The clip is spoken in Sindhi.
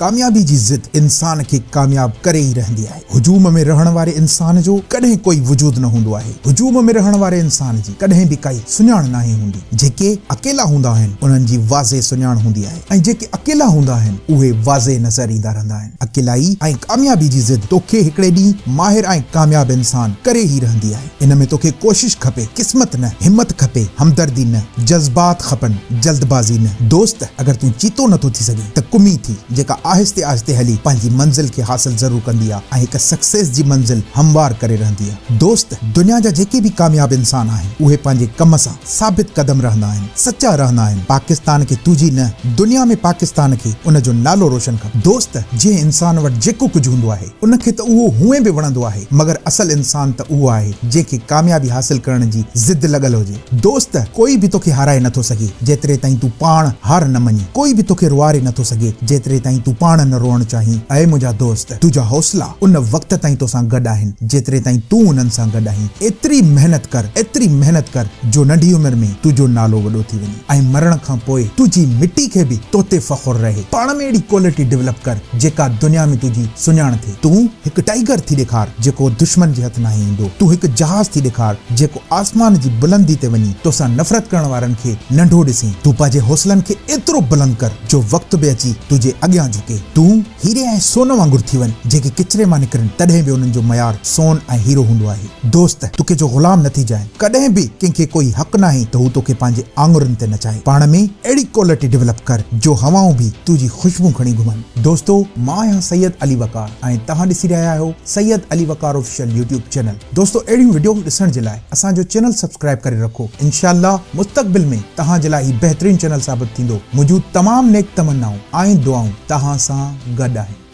ڪاميابي جي ضد انسان کي ڪامياب ڪري ئي رهندي آهي. هجوم ۾ رهڻ واري انسان جو ڪڏهن ڪوئي وجود نه هوندو آهي. هجوم ۾ رهڻ واري انسان جي ڪڏهن به ڪائي سڃاڻ ناهي هوندي. جيڪي اڪيلا هوندا آهن انهن جي واضح سڃاڻ هوندي آهي ۽ جيڪي اڪيلا هوندا آهن اهي واضح نظر ايندا رهندا آهن. اڪيلائي ۽ ڪاميابي جي ضد توکي هڪڙي ڏينهن ماهر ۽ ڪامياب انسان ڪري ئي رهندي آهي. ان ۾ توکي ڪوشش کپي، قسمت نه، همت کپي، همدردي نه، جذبات کپن، جلدبازي نه. دوست، اگر تون چيتو نه ٿو ٿي سگهين ته ڪمي ٿي، جيڪا آهستي آهستي هلي پنهنجي منزل کي حاصل ضرور ڪندي آ ۽ هڪ سڪسيس جي منزل هموار ڪري رهندي آ. دوست، دنيا جا جيڪي به ڪامياب انسان آهن، اهي پنهنجي ڪم سان ثابت قدم رهندا آهن، سچا رهندا آهن. پاڪستان کي تنهنجي نه، دنيا ۾ پاڪستان کي ان جو نالو روشن کپي. دوست، جنهن انسان وٽ جيڪو ڪجهه هوندو آهي، ان کي ته اهو هونئن به وڻندو آهي، مگر اصل انسان ته اهو آهي، جنهن کي ڪاميابي حاصل ڪرڻ جي ضد لڳل هجي. دوست، ڪوئي به توکي هارائي نٿو سگهي، جيتري تائين تون پاڻ هار نه مڃين. ڪوئي به توکي روئاري نٿو سگهي، جيتري تائين تون پاڻ نه روئڻ چاهين. اي منهنجا دوست، تنهنجا حوصلا ان وقت تائين توسان گڏ آهن، جيتري تائين تون انهن سان گڏ آهين. ايتري محنت ڪر، ايتري محنت ڪر، جو ننڍي عمر ۾ تنهنجو نالو وڏو ٿي وڃي ۽ مرڻ کان پوء تنهنجي مٽي کي به توتي فخر رهي. پاڻ ۾ اهڙي ڪوالٽي ڊولپ ڪر، جيڪا دنيا ۾ تنهنجي سڃاڻ ٿئي. تون هڪ ٽائيگر ٿي ڏيکار، جيڪو دشمن جي هٿ ناهي ايندو. تون هڪ جهاز ٿي ڏيکار، جيڪو آسمان جي بلندي تي وڃي توسان نفرت ڪرڻ وارن کي ننڍو ڏسين. تون پنهنجي حوصلن کي ايترو بلند ڪر، جو وقت به اچي تنهنجي اڳيان جهڪي. تون هيري ۽ سون وانگر ٿي وڃ، جيڪي ڪچري مان نڪرن، تڏهن به انهن جو معيار سون ۽ هيرو هوندو آهي. دوست، تون ڪنهن جو غلام نه ٿيجانء. ڪڏهن به ڪنهن کي ڪوئي حق ناهي ته هو توکي پنهنجي آڱرين تي نچائي. پاڻ ۾ اهڙي ڪوالٽي ڊولپ ڪر جو هوائون به تنهنجي خوشبو کڻي گهمن. دوستو مان آهيان سيد علي وقار ۽ توهان ڏسي رهيا آهيو Syed Ali Waqar official YouTube channel. دوستو اهڙيون وڊيوز ڏسڻ جي لاء اسان جو چينل سبسڪرائب ڪري رکو انشاء الله مستقبل ۾ توهان جي لاء هي بهترين چينل ثابت ٿيندو. منهنجون تمام نيڪ تمنائون ۽ دعائون توهان سان گڏ آهن.